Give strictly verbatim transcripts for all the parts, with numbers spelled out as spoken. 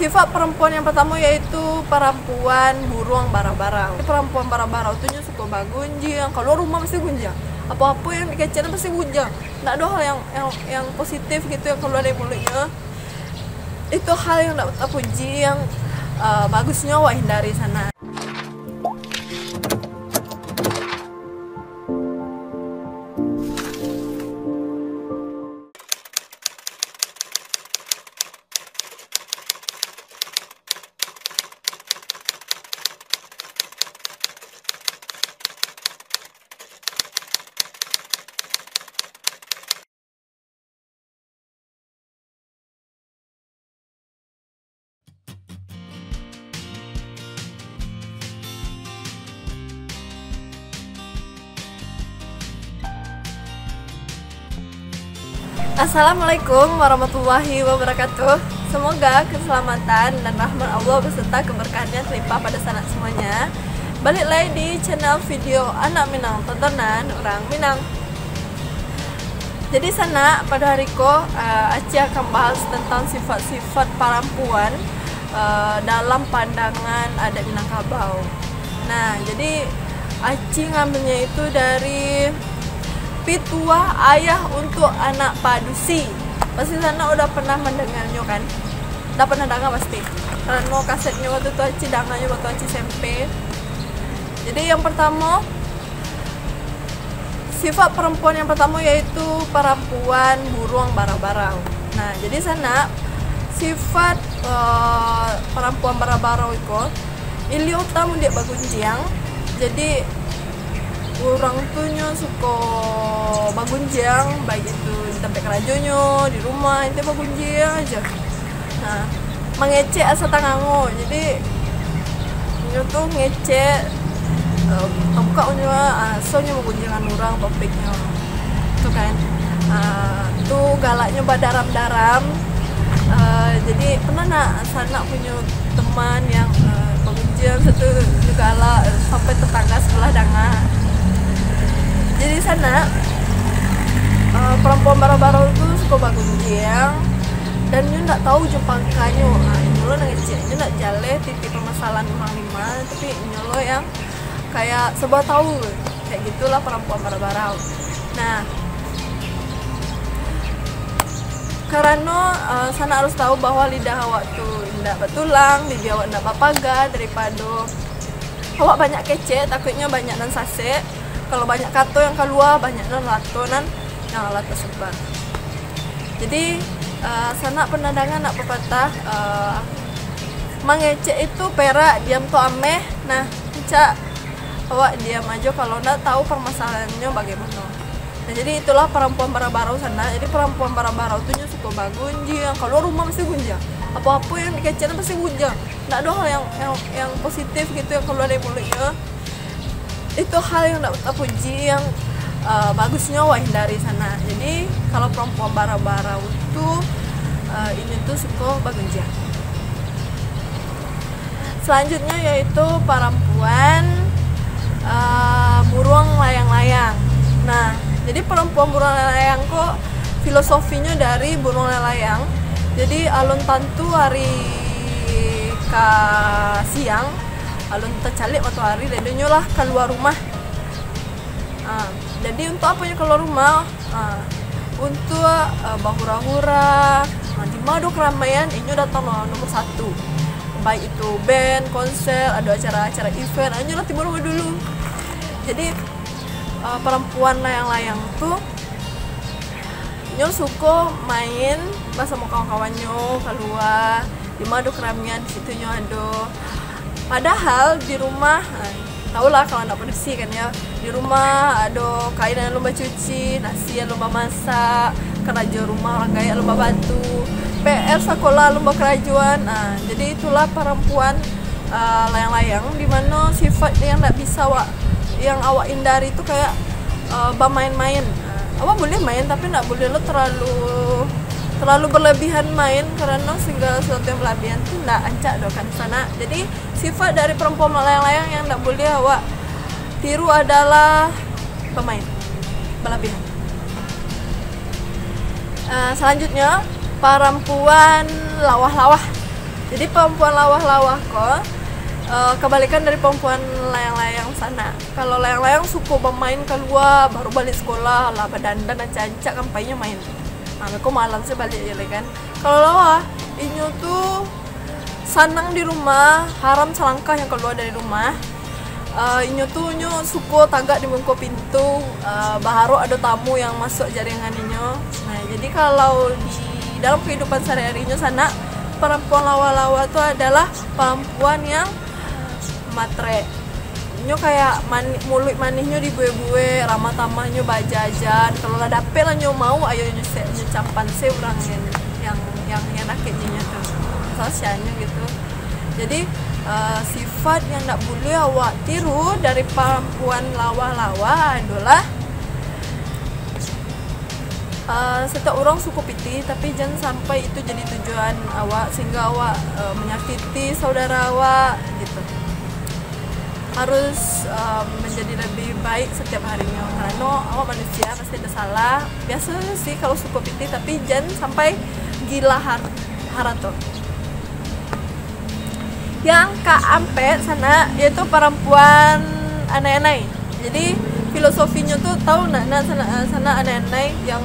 Sifat parampuan yang partamo yaitu parampuan buruang barau-barau. Parampuan barau-barau tu nyo suko bagunjiang, kalua rumah pasti gunjiang. Apo-apo yang dikecek tu pasti gunjiang. Ndak ado hal yang, yang, yang positif gitu yang kalua dari mulutnyo. Itu hal yang ndak tapuji, yang, eh, bagusnyo awak hindari sanak. Assalamualaikum warahmatullahi wabarakatuh. Semoga keselamatan dan rahmat Allah beserta keberkahannya terlimpah pada sanak semuanya. Balik lagi di channel video Anak Minang, tontonan urang Minang. Jadi sanak, pada hari ko, eh, Aci akan bahas tentang sifat-sifat parampuan, eh, dalam pandangan adat Minangkabau. Nah, jadi Aci ngambilnyo itu dari Pituah Ayah untuk Anak Padusi. Pasti sanak udah pernah mendengarnyo kan? Udah pernah dengar pasti. Karena kasetnyo waktu tu Aci dengarnyo waktu Aci S M P. Jadi yang pertamo, sifat parampuan yang partamo yaitu parampuan buruang barau-barau. Nah, jadi sanak, sifat, eh, parampuan barau-barau iko, ilio tamu diak bagunjiang. Jadi, urang tu nyo suko bagunjiang, baik itu di tampek karajonyo, di rumah, intinyo bagunjiang aja. Nah, mangecek asa tangango. Jadi, inyo tu ngecek, eh, tabukak inyo, ah, so inyo magunjiangan urang topiknyo. Tu kan. Ah, tu galaknyo badaram-daram. Ah, jadi, pernah nak sanak punyo teman yang, eh, bagunjiang satu inyo galak sampai tetangga sebelah danga? Jadi sanak, eh, parampuan barau-barau tu suko bagunjiang. Dan nyo ndak tahu jo pangkanyo. Ha, inyo lo nan ngecek, inyo ndak jaleh titih permasalahan urang limo, tapi inyo lo yang kayak serba tahu. Kayak gitulah parampuan barau-barau. Nah, karano, eh, sanak harus tahu bahwa lidah awak tu indak batulang, bibia awak indak bapaga, daripado awak banyak kecek, takuiknyo banyak nan sasek. Kalau banyak kato yang kalua, banyak nan lato nan, nan lah tasebar. Jadi, eh, sanak pernah danga nak papatah, eh, mangecek itu perak, diam tu ameh. Nah, cak awak diam ajo kalau ndak tahu permasalahannyo bagaimana. Nah, jadi itulah parampuan barau-barau sanak. Jadi parampuan barau-barau tu nyo suko bagunjiang, kalua rumah pasti gunjiang. Apo-apo yang dikecek tu pasti gunjiang. Ndak ado hal yang, yang, yang positif gitu yang kalua dari mulutnyo. Itu hal yang ndak tapuji, yang, eh, bagusnyo awak hindari sanak. Jadi, kalau parampuan barau-barau tu, eh, inyo tu suko bagunjiang. Selanjutnyo yaitu parampuan, eh, buruang layang-layang. Nah, jadi parampuan buruang layang-layang ko filosofinyo dari buruang layang-layang. Jadi, alun tantu ari ka siang, alun tacaliak matoari, dek inyo lah kalua rumah. Ah, jadi, untuak apo inyo kalua rumah? Ah, untuak, ah, bahura-hura. Ah, di ma ado karamaian, inyo datang no-, nomor satu. Baik itu band, konser, ado acara-acara event, ah, inyo lah tibo nomor dulu. Jadi, ah, parampuan layang-layang tu, inyo suko main basamo kawan-kawannyo, kalua, di ma ado karamaian, di situ inyo ado. Padahal di rumah, ah, tahulah kalau anak padusi kan ya, di rumah ado kain alun bacuci, nasi alun bamasak, karajo rumah urang gaek alun babantu, P R sakolah alun bakarajoan. Ah, jadi itulah parampuan, ah, layang-layang, di mano sifat yang ndak bisa awak, yang awak hindari tu kayak, ah, bamain-main. Ah, awak buliah main, tapi ndak buliah lo terlalu, terlalu berlebihan main, karano segala sesuatu yang berlebihan tu ndak rancak doh kan sanak. Jadi, sifat dari parampuan layang-layang yang ndak buliah awak tiru adalah bamain balabihan. Ah, salanjutnyo, parampuan lawah-lawah. Jadi, perempuan lawah-lawah ko, eh, kebalikan dari perempuan layang-layang sanak. Kalau layang-layang suko bamain kalua, baru balik sekolah lah, badandan rancak-rancak, kan painyo main. Nah, beko malam se balik je lah kan. Kalau lawah, inyo tu sanang di rumah, haram salangkah yang kalua dari rumah. Eh, inyo tu nyo suko tagak di muko pintu, eh, baharok ado tamu yang masuak jaringan inyo. Nah, jadi kalau di dalam kehidupan sehari-hari nyo sanak, perempuan lawah-lawah tu adalah perempuan yang matre. Nyo kayak mani-, muluik manihnyo dibue-bue, ramah tamahnyo bajajan. Kalau lah dapek lah nyo mau, ayo nyo se-, nyo campan se urang yang, yang, yang, yang dakek jo nyo tu. Sosialnyo gitu. Jadi, eh, sifat yang ndak buliah awak tiru dari parampuan lawah-lawah adolah, eh, satiok urang suko pitih, tapi jan sampai itu jadi tujuan awak, sehingga awak, eh, menyakiti saudara awak, gitu. Harus, eh, menjadi lebih baik setiap harinya, karena awak manusia, pasti ada salah. Biasa sih kalau suko pitih, tapi jan sampai gila har-, harato. Yang kaampek sanak, yaitu parampuan anai-anai. Jadi, filosofinyo tu, tahu nak, nak sanak, sanak anai-anai yang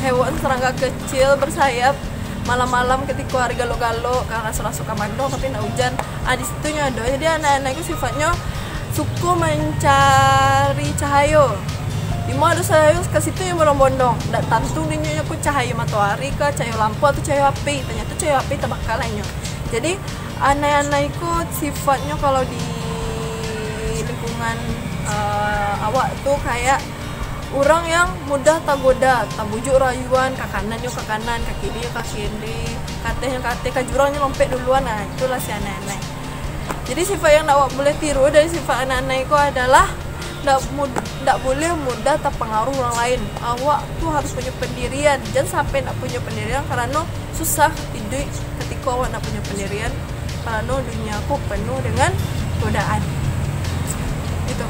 hewan serangga kecil bersayap, malam-malam katiko hari galok-galok, ka raso-raso ka mandong, tapi nak ujan. Ah, di situ nyo ado. Jadi, anai-anai ko sifatnyo suko mancari cahayo. Dima ado cahayo, ka situ nyo bondong-bondong. Ndak tantu dinyo ko cahayo matoari ka, cahayo lampu, atau cahayo api. Tanyato cahayo api tabaka lah inyo. Jadi, anai-anai ko sifatnyo kalau di lingkungan, eh, awak tu kayak urang yang mudah tagoda, tabujuk rayuan, ka kanan nyo ka kanan, ka kiri nyo ka kiri, ka ateh nyo ka ateh, ka jurang nyo lompek duluan, nah, itulah si anai-anai. Jadi, sifat yang ndak awak buliah tiru dari sifat anai-anai ko adalah ndak mud-, ndak buliah mudah tapangaruah urang lain. Awak tu harus punyo pendirian, jan sampai ndak punyo pendirian, karano susah iduik katiko awak ndak punyo pendirian, karano dunia ko penuh dengan godaan. Gitu.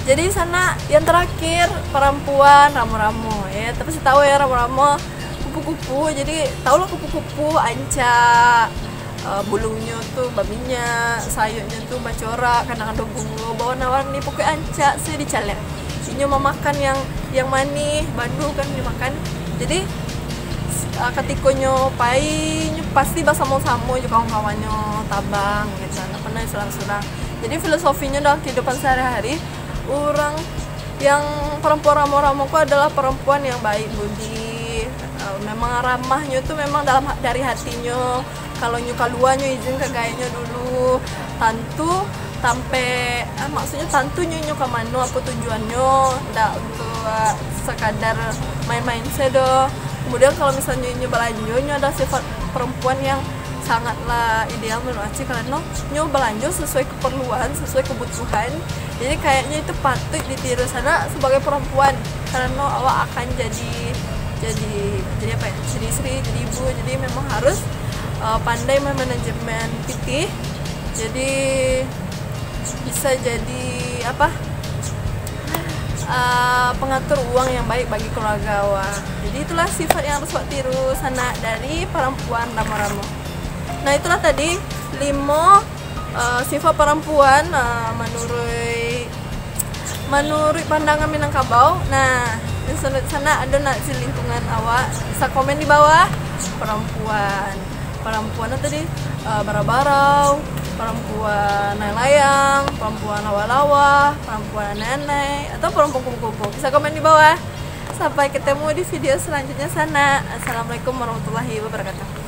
Jadi, sanak, yang terakhir, parampuan ramo-ramo, ya. Tapi pasti tahu ya, ramo-ramo, kupu-kupu. Jadi, tahulah kupu-kupu, ancak, eh, bulungnyo tu baminyak, sayuknyo tu bacorak, kadang ado bungo bawarna-warni, pokoknyo ancak se dicaliak. Inyo mamakan yang, yang manih, badu kan dimakan. Jadi, s-, ah, katiko nyo pai, nyo pasti basamo-samo jo kawan-kawannyo, tabang, gitu. Ndak pernah surang-surang. Jadi, filosofinyo dalam kehidupan sehari-hari, urang yang parampuan ramo-ramo ko adalah parampuan yang baik budi, eh, memang ramahnyo tu memang dalam ha-, dari hatinyo. Kalau nyo kalua, nyo izin ka gaeknyo dulu, tantu tampek, ah, maksudnyo tantu nyo, nyo ka mano, apo tujuannyo, ndak untuak sakadar main-main se doh. Kemudian, kalau misalnyo inyo balanjo, nyo adalah sifat perempuan yang sangatlah ideal menurut Acil, karano nyo balanjo sesuai keperluan, sesuai kebutuhan. Jadi, kayaknyo itu patuik ditiru sanak sebagai perempuan, karano awak akan jadi, jadi, jadi apa ya? Jadi isteri, jadi ibu. Jadi, memang harus, eh, pandai memanajemen pitih. Jadi, bisa jadi apa? Eh, pengatur uang yang baik bagi keluarga awak. Jadi, itulah sifat yang harus awak tiru sanak dari parampuan ramo-ramo. Nah, itulah tadi limo, eh, sifat parampuan, eh, manuruik, manuruik pandangan Minangkabau. Nah, di sana, sana ado nak di lingkungan awak, bisa komen di bawah. Parampuan, parampuan apa tadi? Eh, barau-barau, parampuan layang-layang, parampuan lawah-lawah, parampuan anai-anai, atau parampuan kupu-kupu. Bisa komen di bawah. Sampai ketemu di video selanjutnya sanak. Assalamualaikum warahmatullahi wabarakatuh.